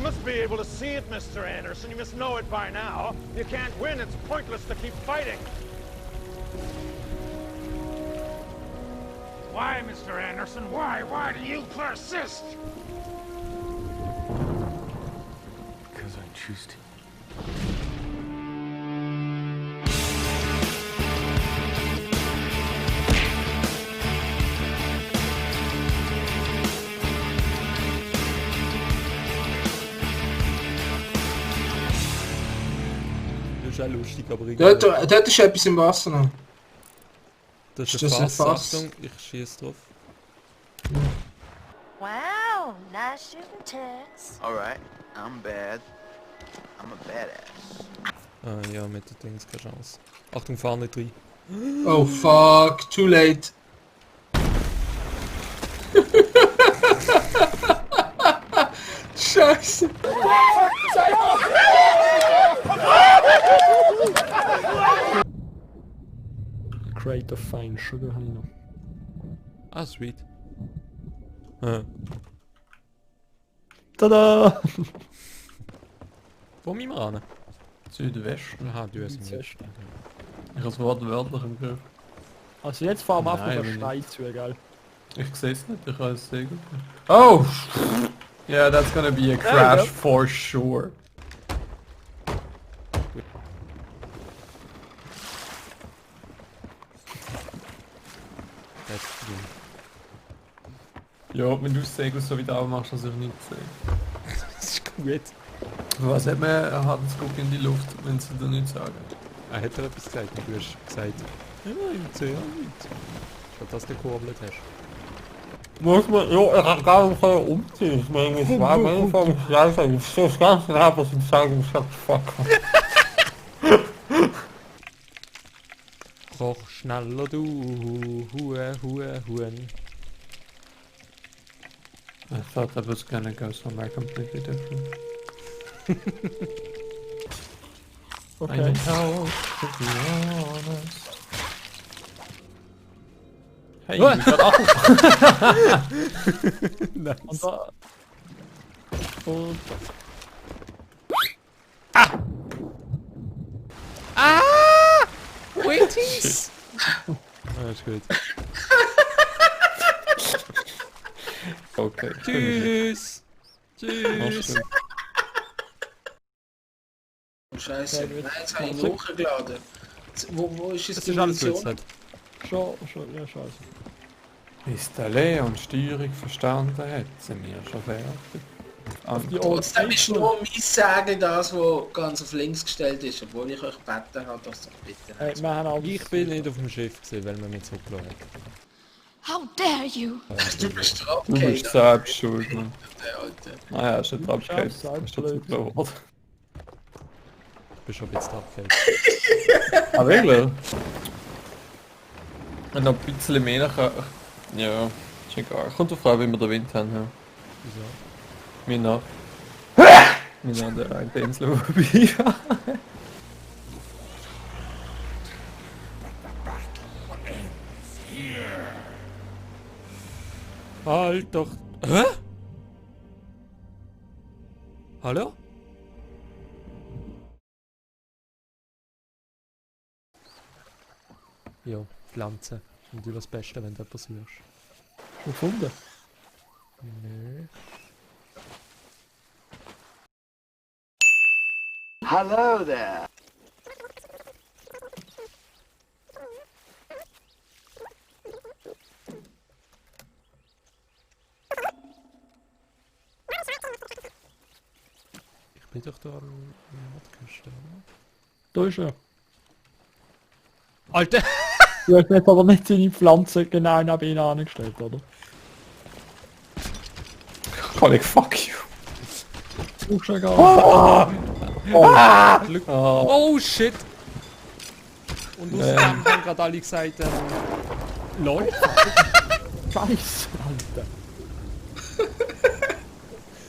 must be able to see it, Mr. Anderson. You must know it by now. You can't win. It's pointless to keep fighting. Why, Mr. Anderson? Why? Why do you persist? Because I choose to. Das ist auch lustig, aber irgendwie... Dort ist etwas im Wasser noch. Das ist Ist ein das ein Fass. Fass? Achtung, ich schieße drauf. Wow, nice shooting, Tex. Alright, I'm bad. I'm a badass. Ah ja, mit den Dings keine Chance. Achtung, fahr nicht rein. Oh fuck, too late. Scheiße. Crate of Fine Sugar habe ich noch. Ah, sweet. Tada! Wo müssen wir ran? Südwesten. Aha, du hast ihn Südwesten. nicht. Ich habe das Wort wörtlich im Griff. Also jetzt fahren wir einfach Nein, auf den wenn Stein zu, gell? Ich sehe es nicht, ich kann es sehen. Oh! Yeah, that's gonna be a crash for sure. Jetzt drin. Ja, wenn du das Segel so wieder aufmachst, dass ich nicht sehe. Das ist gut. Was hat man einen harten Guck in die Luft, wenn sie dir nicht sagen? Er hat dir etwas gesagt, du hast gesagt... Ja, im 10 nicht. Statt dass du gekurbelt hast. Muss man, ja, ich kann gar nicht umziehen. Ich meine, es war am Anfang scheiße, ich sehe es ganz genau, was ich sage, ich sag fuck. Koch schneller du, Huhn. I thought that was gonna go somewhere completely different. I Okay. need help, to be honest. Hey, What? we got Apfel. Nice. Und da... Und... Waities! Ah, ist gut. Okay. Tschüss! Mach's Tschüss! gut. Scheiße, nein, jetzt habe ich ihn hochgeladen. Wo ist jetzt Das die ist alles gut, Munition? Seth. Ja, scheiße. Bis der Leon Steuerung verstanden hat, sind wir schon fertig. Die Old Trotzdem ist nur mein Sagen das, was ganz auf links gestellt ist, obwohl ich euch gebeten habe, dass ihr bitte... Wir haben auch... Ich bin nicht auf dem Schiff gewesen, weil wir mich zurückgelassen haben. How dare you? Du bist drauf, Du bist selbst schuld, Mann. Alter. Naja, ist nicht abgekehrt. selbst Hast du blöd. zugelassen worden. Ich bin schon ein bisschen abgefällt. Ah, wirklich? Wenn noch ein bisschen mehr nachher... Ja, ist egal. Kommt auf an, wie wir den Wind haben. Ja. Wieso? Wir noch. Wir haben der eine Insel vorbei. Halt doch... Hä? Hallo? Ja, Pflanzen. Ist natürlich das Beste, wenn du etwas hörst. Schon gefunden. Nö. Hello there. Ich bin doch da am Nordküste, oder? Da ist er. Alter! Du hast jetzt aber nicht seine Pflanze genau neben ihn angestellt, oder? Colleague, fuck you. Du brauchst ja gar nicht. Glück. Oh. Oh shit! Und außerdem haben gerade alle gesagt, LOL. Scheiße, Alter.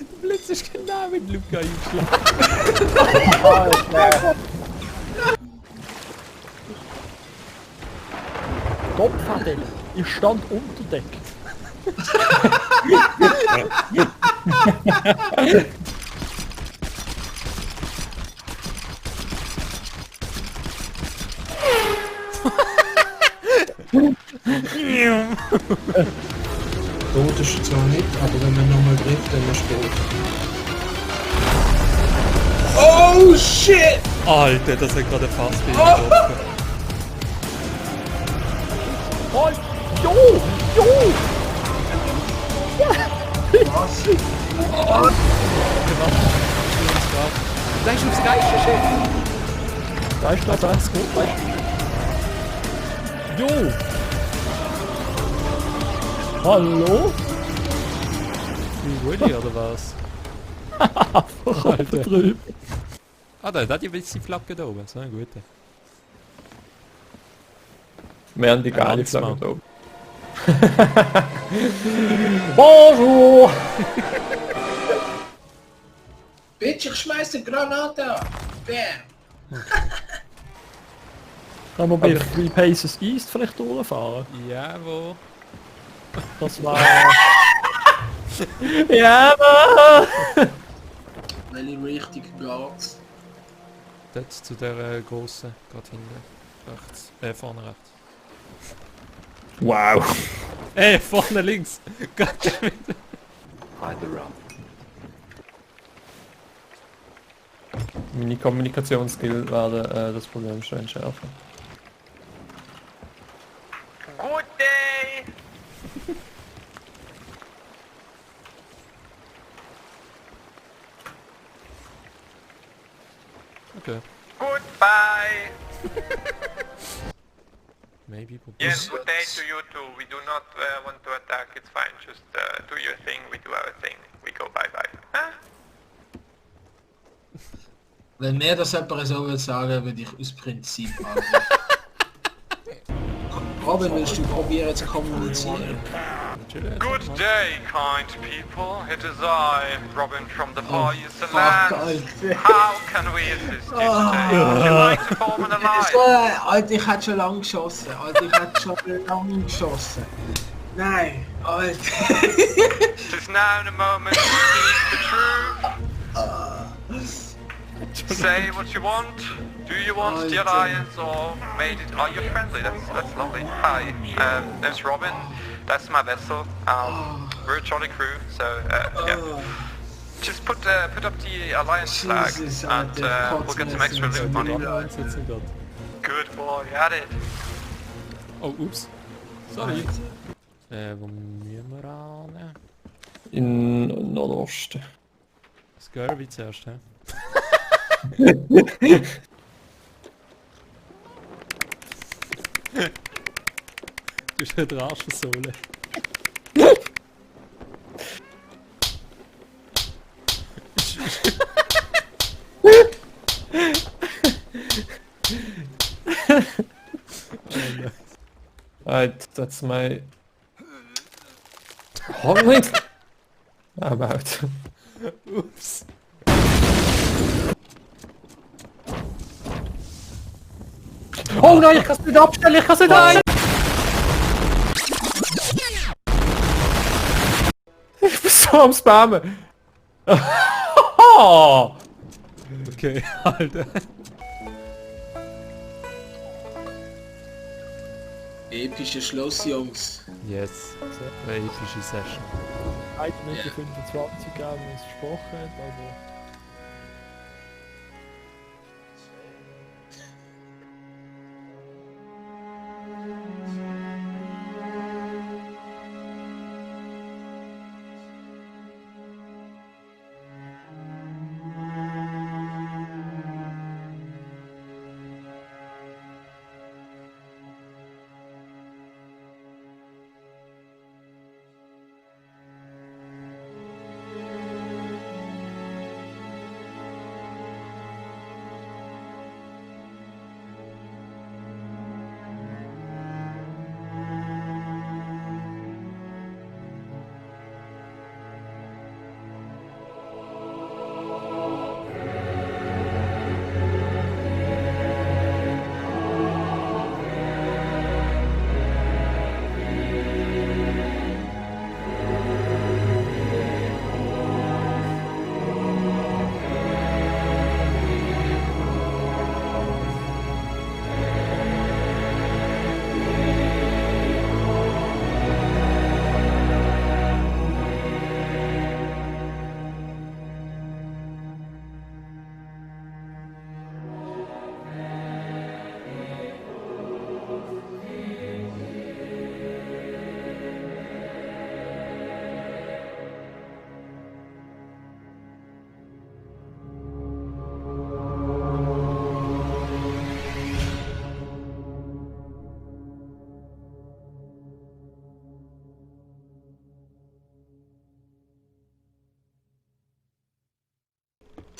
Der Blitz ist genau mit Luca eingeschlagen. Kopfhadel. Ich stand unter Deck. triffst zwar nicht, aber wenn man nochmal trifft, dann ist gut. Oh shit! Alter, das hat gerade fast getroffen. Oh, jo! Jo! Was? Denkst du aufs geilste Schiff? Da ist das alles gut. Jo! Hallo? Wie Willy oder was? Alter. Drüben. Ah, da hat die bisschen Flagge da oben, so eine gute. Wir haben die Ein geile Landsmann. Flagge da oben. Bonjour! Bitch, ich schmeiß eine Granate an. Bam! Können wir bei 3 Paces East vielleicht durchfahren? Ja, wo? Das war... ja, Mann! Welche Richtung geht's? Dort zu der grossen, gerade hinten. Rechts. Vorne rechts. Wow! Vorne links! Goddammit! Meine Kommunikationsskills werden das Problem schon entschärfen. Good day! Okay. Goodbye! Maybe. Yes, good day to you too. We do not want to attack, it's fine. Just do your thing, we do our thing. We go bye-bye. Huh? Wenn mir das jemand so will sagen, würde ich aus Prinzip angehen. Robin, willst du probieren zu kommunizieren? Good day, kind people. It is I, Robin from the Far Eastern Fuck, Lands. Alter. How can we assist you today? Would you like to form an alliance? Alter, ich hätte schon lange geschossen. Alter, ich hätte schon lange geschossen. Nein, Alter. It is now the moment to speak the truth. Say what you want. Do you want the alliance or are you friendly? That's lovely. Hi, name's Robin. That's my vessel. We're a jolly crew, so yeah. Just put up the alliance flag Jesus, and we'll get some extra loot money. Einsetzen gerade. Good boy, at it. Oh, ups. Sorry. Wo müssen wir an? In Nordosten. Scurvy zuerst, hä? Du bist eine Arschensohle. Right, that's my... Holy... About. Ups. Oh nein, ich kann es nicht abstellen, ich kann es nicht ein! Ich bin so am Spammen. Okay, Alter. Epischer Schluss, Jungs. Yes. Eine epische Session. Heute nicht die 25 gegeben, wie es versprochen hat, aber...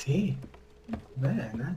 Tee? Nein, nein.